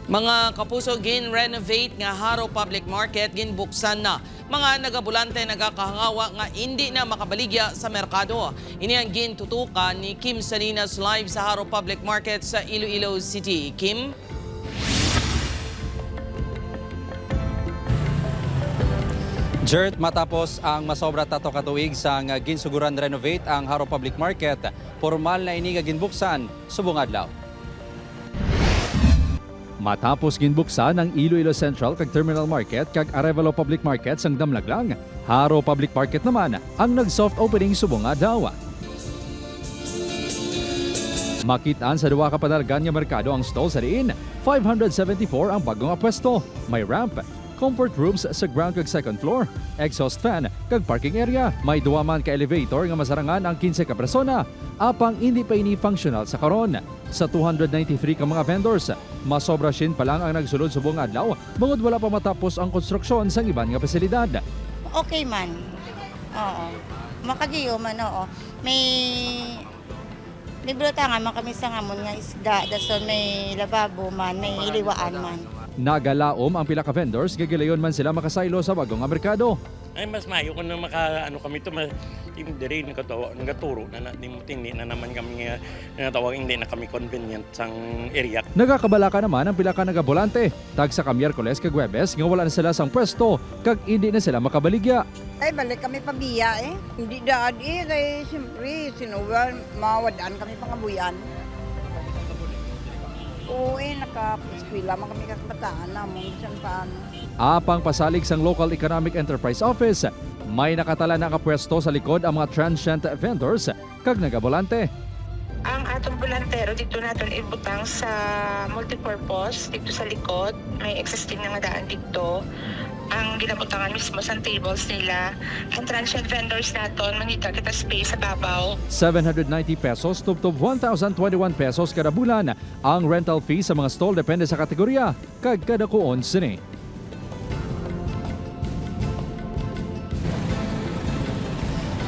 Mga kapuso, gin-renovate nga Jaro Public Market ginbuksan na. Mga nagabulante nagakahangawa nga hindi na makabaligya sa merkado. Ini ang gintutukan ni Kim Salinas live sa Jaro Public Market sa Iloilo City. Kim? Jert, matapos ang masobra 3 ka tuig sang ginsuguran renovate ang Jaro Public Market, formal na ini nga ginbuksan subong adlaw. Matapos ginbuksan ang Iloilo Central kag Terminal Market kag Arevalo Public Market sang Damlaglang, Jaro Public Market naman ang nag-soft opening subong adlaw. Makitaan sa duwa ka padalgan nga merkado ang stall sa diin. 574 ang bagong pwesto. May ramp, comfort rooms sa ground kag second floor, exhaust fan kag parking area. May duwa man ka elevator nga masarangan ang 15 ka persona. Apang hindi pa ini functional sa karon. Sa 293 ka mga vendors, masobra shin pa lang ang nagsulod subong adlaw bangod wala pa matapos ang konstruksyon sa iban nga pasilidad. Okay man. Oo. Makagiyo man, oo. May libre ta nga man kami sa ngamon nga isda. Dason may lababo man, may iliwaan man. Nagalaom ang pila ka vendors, gigilayon man sila makasaylo sa bagong nga merkado. Ay, mas mayo kung na maka, ano kami ito, mas hindi rin nagaturo na, na, hindi na naman kami nga natawag, hindi na kami convenient sang area. Nagakabalaka naman ang pila ka nagabolante. Tag sa ka Miyerkules kag Huwebes nga wala na sila sang pwesto kag hindi na sila makabaligya. Ay, balik kami pabiya eh. Hindi daan eh, kay siyempre, sinuwan, mawadaan kami pangabuyan. Oo eh, naka-eskwela man kami kakabataan na, mong bisan paano. Apang pasalig sang Local Economic Enterprise Office, may nakatala na kapwesto sa likod ang mga transient vendors kag nagabolante. Ang atong bulantero dito naton ibutang sa multipurpose dito sa likod. May existing na nga daan dito. Ang ginabutangan mismo sa tables nila. Ang transient vendors naton mangita kita space sa babaw. 790 pesos tubtob 1,021 pesos kada bulan ang rental fee sa mga stall depende sa kategorya kag kada kuon sini.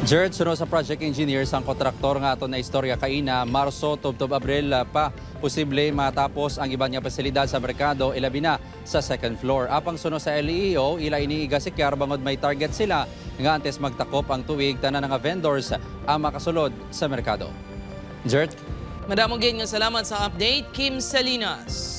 Gert, sunod sa project engineers ang kontraktor nga aton na istorya kaina, Marso tubtob Abril pa posible matapos ang iban nga pasilidad sa merkado ilabi na sa second floor. Apang sunod sa LEO, ila ini igasikyar bangod may target sila nga antes magtakop ang tuig tanan nga vendors ang makasulod sa merkado. Gert? Madamong gin nga salamat sa update, Kim Salinas.